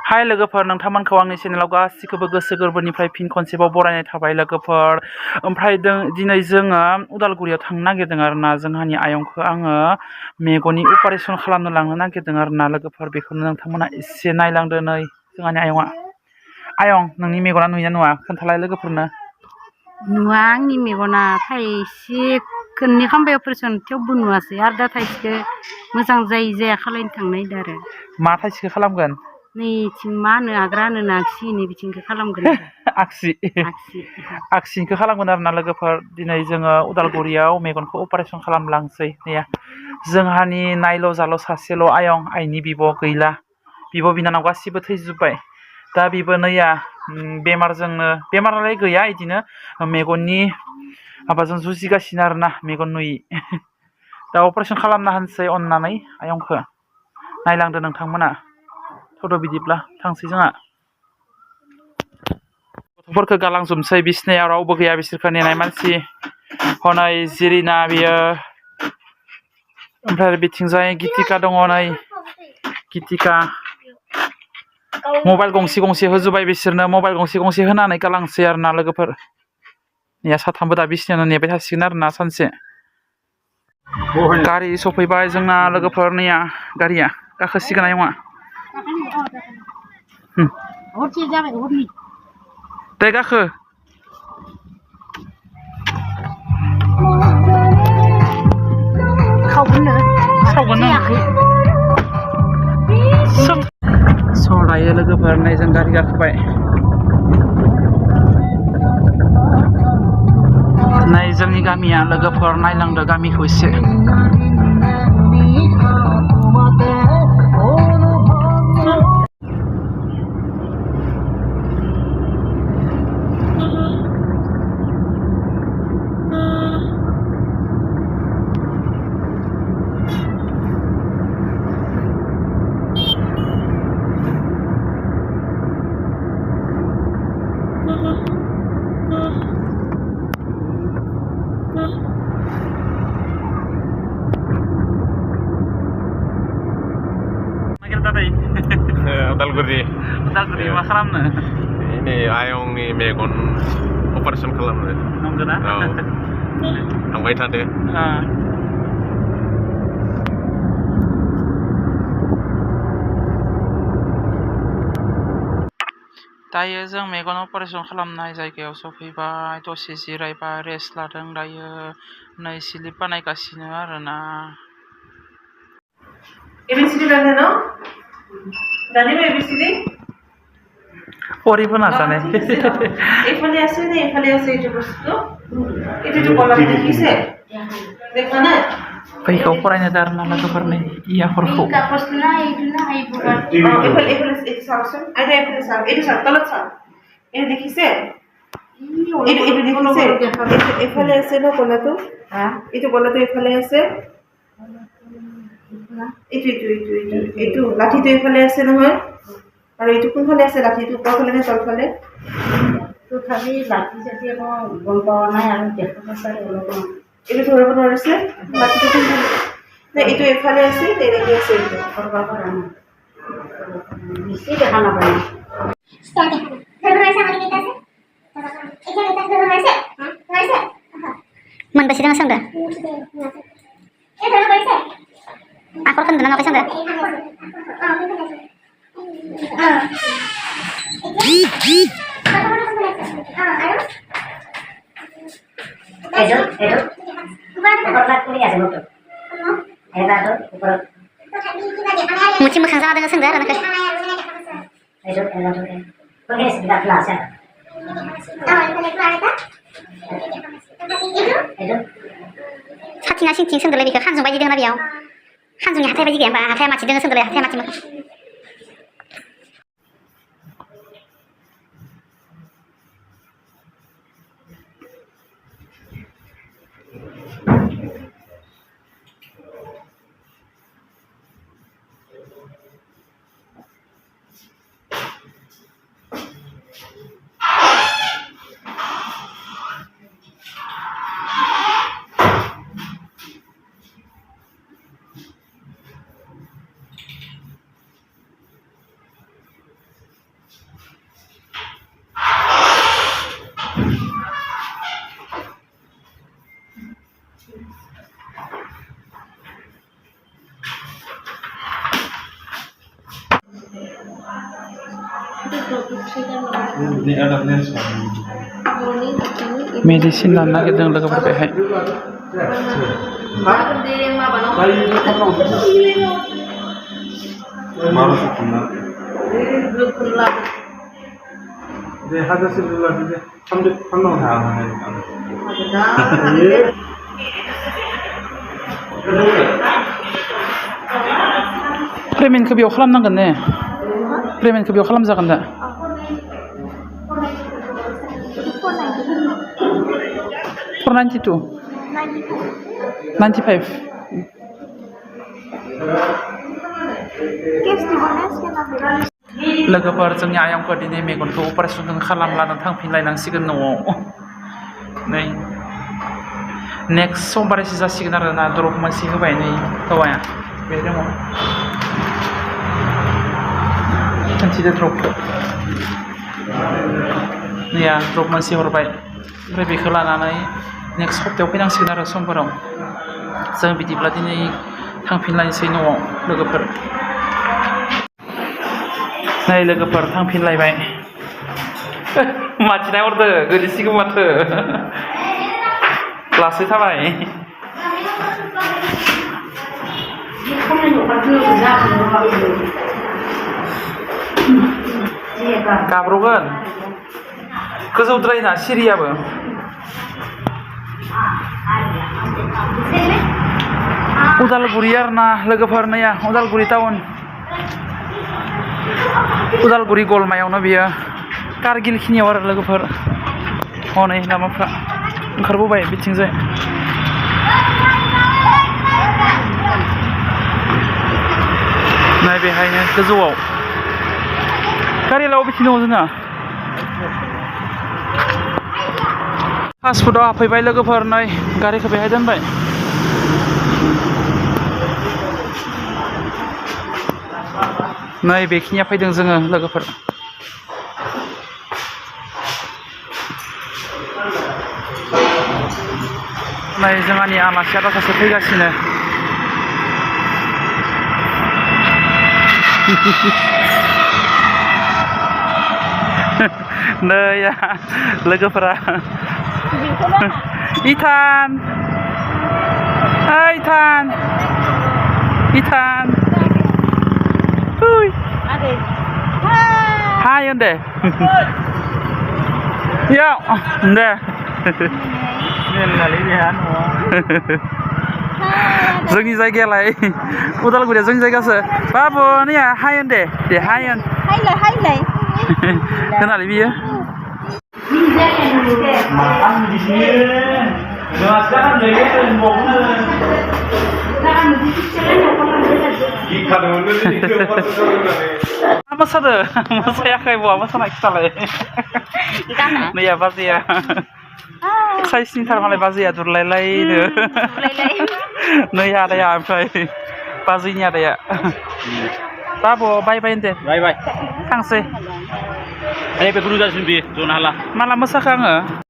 हाय लोगोफोर नोंथांमोनखौ आंनि चेनेलाव गासिखौबो गोसो गोरबोनिफ्राय फिन खनसेबाव बरायनाय थाबाय लोगोफोर ओमफ्राय दिनै जोङो उदालगुरियाव थांनो नागिरदों आरोना जोंहानि आयंखौ आङो मेगननि अपारेसन खालामनो लांनो नागिरदों आरोना लोगोफोर बेखौनो नोंथांमोना एसे नायलांदो नै जोंहानि आयं नोंनि मेगना नुयोना नुवा खोन्थालाय लोगोफोरनो नुवा आंनि मेगना थाइसे खोननै खामबाय अपारेसन थेवबो नुवासै आरो दा थाइसेखौ मोजां जाया खालायनो थांनायदो आरो मा थाइसेखौ खालामगोन नैथिं मा होनो आग्रा होनो आगसि नै बिथिंखौ खालामगोन आगसिखौ खालामगोन आरोना लोगोफोर दिनै जोङो उदालगुरियाव मेगनखौ अपारेसन खालामलांसै जोंहानि नायल' जाल' सासेल' आइनि बिब' गैला बिब' बिनानाव गासिबो थैजोब्बाय दा बिबो नैया बेमारालाय गैया इदिनो मेगननि माबाजों जुजिगासिनो आरोना मेगन नुयि दा अपारेसन खालामना होनसै अननानै आयंखौ नायलांदो नोंथांमोना थद' बिदिब्ला थांसै जोंहा गथ'फोरखौ गालांजोबनोसै बिसिनायाव रावबो गैया बिसोरखौ नेनाय मानसि हनै जिरिना बियो ओमफ्राय बिथिंजाय गितिका दङ नै गितिका मबाइल गंसे होजोबबाय बिसोरनो मबाइल गंसे होनानै गालांसै आरोना लोगोफोर निया साथामबो दा बिसिनायावनो नेबाय थासिगोन आरोना सानसे गारि सफैबाय जोंना लोगोफोर नैया गारिया गाखोसिगोन आयंआ दे गाखो सलायो लोगोफोर नै जों गारि गाखोबाय नै जोंनि गामिया लोगोफोर नायलांदो गामिखौ एसे उदालगुरि मा खालामनो नै आयंनि मेगन अपारेसन खालामनो नंगौना थांबाय थादो दायो जों मेगन अपारेसन खालामनाय जायगायाव सफैबाय दसे जिरायबाय रेस्ट लादों दायो नै स्लिप बानायगासिनो आरोना পরিবো না জানে এখানে আছে না এখানে আছে এই বস্তু এটা তো বলা দেখিছে দেখো না बैखौ फरायनो दारना लोगोफोरनि इयाफोरखौ कापसना इदुना आइबुगार एफाले एफाले साबसन आइदा एफाले साब एदु साब तলত साब এটা দেখিছে এটা দেখিছে এফালে আছে না কোলাটো হ্যাঁ এটা কোলাটো এফালে আছে এইটো লাঠিটো এফালে আছে নহয় আৰু এইটো কোনফালে আছে লাঠিটো ওপৰফালে নে তলফালে তো খালি লাঠি যদি গম পোৱা নাই আৰু দেখা পাছাৰে অলপ এইটো ধৰিব নোৱাৰিছে লাঠিটো কোনফালে নে এইটো এফালে আছে তেনেকৈ আছে এইটো বেছি দেখা নাপায় मोनबेसे दङ सोंदो आखर खोन्दोना माखै सोंदो मुथि मोखां जाना दोङो सोंदो आरो नोंखो साथिङा सिंथिं सोंदोलाय बेखौ खानजुं बायदि दोङोना बेयाव खानजुंनि हाथाय बायदि गैया होमबा हाथाया माथि दोङो सोंदोलाय हाथाया माथि मोखां मेडिसिन लानो नागिरदों लोगोफोर बेहाय प्रेमेन्टखौ बेयाव खालामनांगोन ने प्रेमेन्टखौ बेयाव खालामजागोन दा 492 95 लोगोफोर जोंनि आयंखौ दिनै मेगनखौ अपारेसन खालामलानो थांफिनलायनांसिगोन न'आव नै नेक्स्ट समबारैसो जासिगोन आरो ना द्रप मोनसे होबाय नै हौवाया बे दङ खनसेनो द्रपखौ नैया द्रप मोनसे हरबाय ओमफ्राय बेखौ लानानै नेक्स्ट सप्तायाव फैनांसिगोन आरो समफोराव जों बिदिब्ला दिनै थांफिनलायनोसै न'आव लोगोफोर नै लोगोफोर थांफिनलायबाय माथिनाय हरदो गोलैसिगौ माथो लासै थाबाय गाब्र'गोन गोजौद्रायना सिरियाबो उदालगुरि आरोना लोगोफोर नैया उदालगुरि टाउन उदालगुरि गलमायावनो बियो कारगिल खिनियाव आरो लोगोफोर हनै लामाफ्रा ओंखारबोबाय बिथिंजाय नाय बेहायनो गोजौआव गारिलाव बिथिं दङ जोंना फास्ट फुडआव हाबफैबाय लोगोफोर नै गारिखौ बेहाय दोनबाय नै बेखिनिया फैदों जोङो लोगोफोर नै जोंहानि आलासिया दा सासे फैगासिनो नै लोगोफोरा इथान इथान इथान हाय दे याव दे जोंनि जायगायालाय उदालगुरिया जोंनि जायगासो बाबु नैया हायन दे हायन हायलाय होनालै बियो मोसादो मोसायाखै बहा मोसानाय खिथालाय नैया बाजैया साइसनि थारमालाय बाजैया दुरलायलायनो नै आदाया ओमफ्राय बाजैनि आदाया बाबु बाय बाय दे बाय बाय थांसै बेखौ नुजासिनो बे जनो हाला माला मोसाखो आङो